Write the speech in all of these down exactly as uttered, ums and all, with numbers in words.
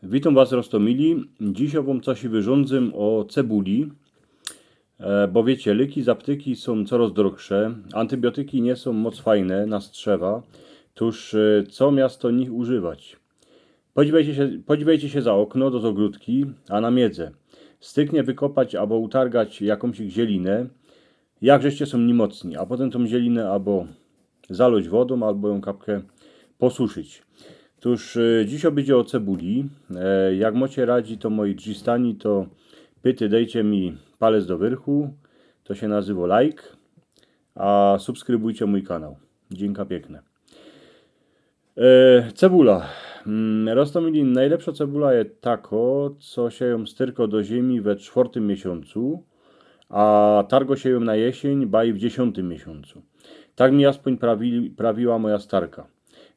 Witōm was, roztōmili. Dzisiŏ wōm coś wyrządzym ô cebuli. E, bo wiycie, lyki z aptyki sōm coroz drogsze, antybiotyki niy sōm moc fajne na strzewa. Tōż, e, co miasto nich używać? Podziwejcie sie, podziwejcie sie za ôkno do zôgrōdki, a na miedze. Styknie wykopać abo utargać jakōmś zielinã, jakżeście sōm nimocni, a potym tōm zielinã abo zalŏć wodōm, abo jōm kapkã posuszyć. Tōż, e, dzisiŏ bydzie ô cebuli. E, jak mocie radzi, to moji drzistani, to pyty dejcie mi palec do wyrchu, to sie nazywŏ like, a subskrybujcie mōj kanał. Dziynka piykne. E, cebula. Mm, roztōmili, nojlepszŏ cebula je takŏ, co sie jōm styrkŏ do ziymi we sztwŏrtym miesiōncu, a targŏ sie jōm na jesyń, baj w dziesiōntym miesiōncu. Tak mi jaspōń prawi-, prawiła moja starka.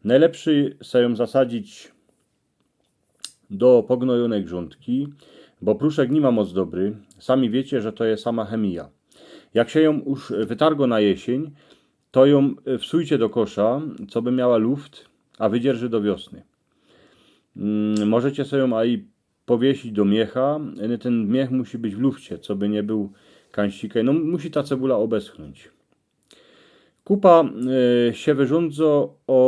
Nojlepszy se jōm zasadzić do pognojōnyj grządki, bo pruszek niy ma moc dobry. Sami wiycie, że to je sama chymia. Jak sie jōm już wytargŏ na jesyń, to jōm, e, wsujcie do kosza, coby miała luft, a wydzierży do wiosny. Mm, możecie se jōm aj powiesić do miecha, ale tyn miech musi być w lufcie, coby niy bōł kańścikej. No, musi ta cebula ôbeschnōńć. Kupa, e, sie wyrządzŏ ô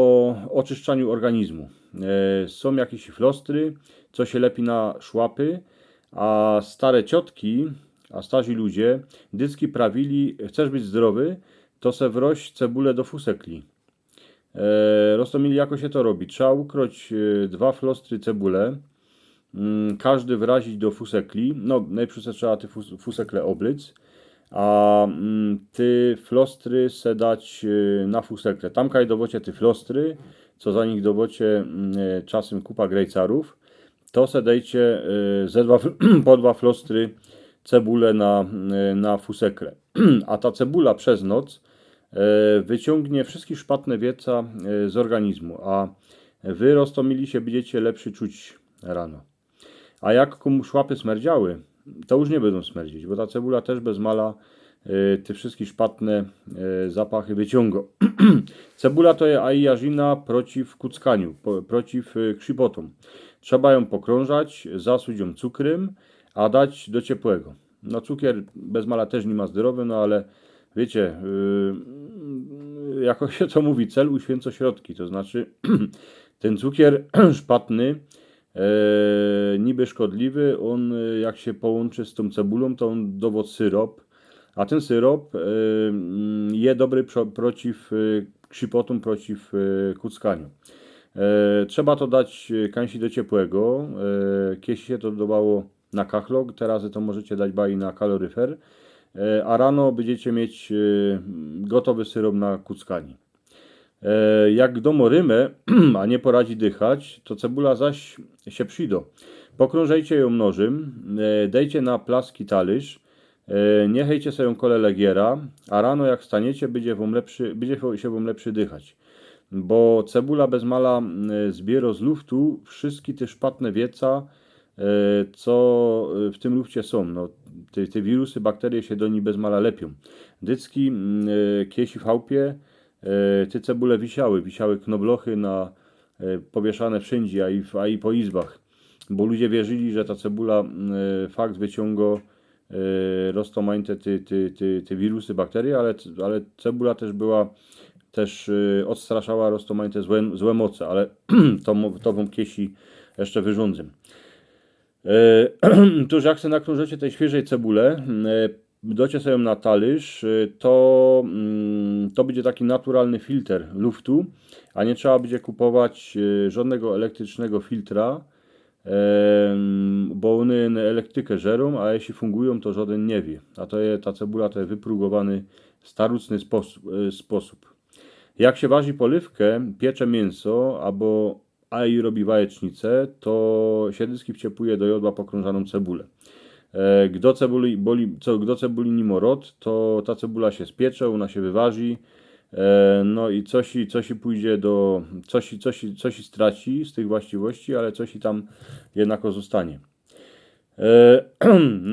ôczyszczaniu ôrganizmu. E, sōm jakeś flostry, co sie lepi na szłapy, a stare ciotki, a starzi ludzie, dycki prawili: „Chcesz być zdrowy, to se wroś cebulã do fusekli”. E, roztōmili, jako sie to robi? Trzeba ukrōć, e, dwa flostry cebule, mm, kŏżdy wrazić do fusekli. No, nojprzōd se trzeba te fus-, fusekle ôblyc, a, mm, te flostry se dać, e, na fusekle. Tam kaj dowŏcie te flostry, co za nich dowŏcie, mm, e, czasym kupa grejcarōw, to se dejcie, e, ze dwa fl-, po dwa flostry cebule na, e, na fusekle. A ta cebula bez noc, e, wyciōngnie wszyjske szpatne wieca, e, z ôrganizmu, a wy, roztōmili, sie bydziecie lepszy czuć rano. A jak kōmu szłapy smyrdziały, to już niy bydōm smyrdzieć, bo ta cebula tyż bez mala, e, te wszyjske szpatne, e, zapachy wyciōngŏ. Cebula to je aj jarzina przeciw kuckaniu, po-, przeciw, e, krzipotōm. Trzeba jōm pokrōnżać, zasuć jōm cukrym, a dać do ciepłego. No, cukier bez mala tyż niy ma zdrowy, no ale wiycie, y, jako sie to mōwi, cel uświyncŏ środki, to znaczy tyn cukier szpatny, e, niby szkodliwy, ôn, e, jak sie połōnczy z tōm cebulōm, to ôn dowŏ syrop, a tyn syrop, e, mm, je dobry prze-, przeciw, e, krzipotōm, przeciw, e, kuckaniu. E, trzeba to dać, e, kańsi do ciepłego, e, kiedyś sie to dodało na kachlok, teroz to możecie dać baj na kaloryfer, e, a rano bydziecie mieć, e, gotowy syrop na kuckanie. E, jak dōm rymie, a niy poradzi dychać, to cebula zaś sie przidŏ. Pokrōnżejcie jōm nożym, e, dejcie na plaski talyrz, e, niy chejcie se jōm kole legiera, a rano jak wstaniecie, bydzie wōm lepszy, bydzie sie wōm lepszy dychać. Bo cebula bez mala, e, zbiyrŏ z luftu wszyjske te szpatne wieca, e, co, e, w tym lufcie sōm. No, te, te wirusy, bakterie sie do nij bez mala lepiōm. Dycki, mm, e, kiedyś w chałpie, e, te cebule wisiały, wisiały knoblochy na, e, powieszane wszyndzie, a i w, a i po izbach. Bo ludzie wierzyli, że ta cebula, mm, e, fakt wyciōngŏ, e, roztōmajte te, te, te, te wirusy, bakterie, ale, ale cebula tyż była, tyż, e, ôdstraszała roztōmajte złe, złe moce, ale to mo-, to wōm kiedyś jeszcze wyrządzym. E, tōż jak se nakrōnżycie tyj świyżej cebule, e, dŏcie se jōm na talyrz, e, to, mm, to bydzie taki naturalny filter luftu, a niy trzeba bydzie kupować, e, żŏdnego elektrycznego filtra, em, bo ône, ône elektryka żerōm, a jeśli fungujōm, to żŏdyn niy wie. A to je, ta cebula to je wyprōgowany, starucny spos-, e, sposōb. Jak sie warzi polywkã, piecze miynso, abo a i robi wajecznice, to sie dycki wciepuje do jodła pokrōnżanōm cebulã. E, gdo cebuli boli, co, gdo cebuli niy mo rŏd, to ta cebula sie spiecze, ôna sie wywarzi, e, no i coś i, coś i pōdzie do, coś i, coś i, coś i straci z tych właściwości, ale coś i tam jednako ôstanie. E,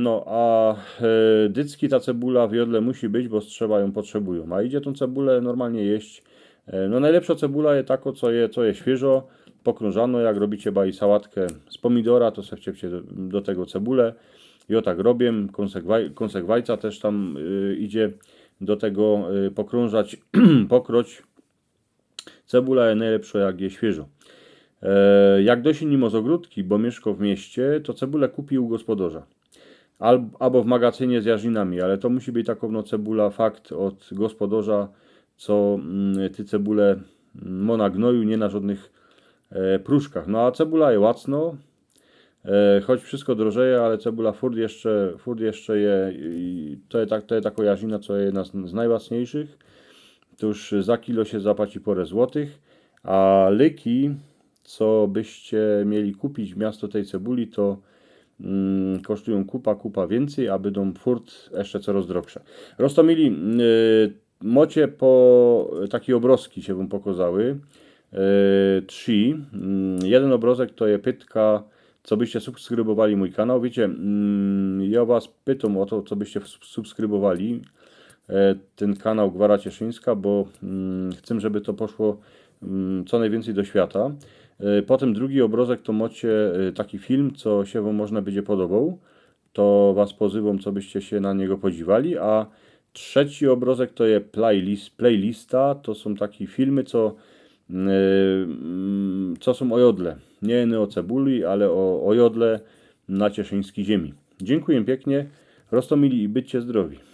no, a, e, dycki ta cebula w jodle musi być, bo strzewa jōm potrzebujōm. A idzie tōm cebulã normalnie jeść. E, no, nojlepszŏ cebula je takŏ, co je, co je świyżŏ, pokrążano, jak robicie baj sałatkę z pomidora, to se wciepcie do, do tego cebulę. I o tak robię, kąsek, waj, kąsek wajca też tam y, idzie do tego y, pokrążać, pokroć. Cebula je nojlepszo, jak je świyżo. E, jak do sie nimo z ôgrōdki, bo miyszko w mieście, to cebulę kupi u gospodarza. Al, abo w magacynie z jarzynami, ale to musi być takowno cebula fakt ôd gospodarza, co mm, ty cebule mm, mo na gnoju, niy na żodnych e, pruszkach. No a cebula je łacno, e, choć wszystko drożeje, ale cebula furt jeszcze, furt jeszcze je, i to je, tak, to je takŏ jarzyna, co je jedna z, z nojłacniejszych. Toż za kilo sie zapłaci porã złotych, a lyki, co byście mieli kupić miasto tej cebuli, to mm, kosztujōm kupa, kupa wiyncyj, a bydōm furt jeszcze coroz drogsze. Roztōmili, y, mocie po, takie ôbrŏzki sie wōm pokŏzały. E, trzi. Mm, jedyn ôbrŏzek to je pytka, co byście subskrybowali mōj kanał. Wiycie, mm, jŏ was pytōm ô to, co byście sub- subskrybowali e, tyn kanał Gwara Cieszyńska, bo mm, chcę, żeby to poszło mm, co nojwiyncyj do świata. E, potym drugi ôbrŏzek to mocie e, taki film, co sie wōm może bydzie podoboł. To was pozywōm, co byście sie na niego podziwali. A trzeci ôbrŏzek to je playlist, playlista. To sōm takie filmy, co, e, mm, co sōm ô jodle. Niy jyny ô cebuli, ale ô, ô jodle na cieszyńskij ziymi. Dziynkuję piyknie. Roztōmili i bydźcie zdrowi.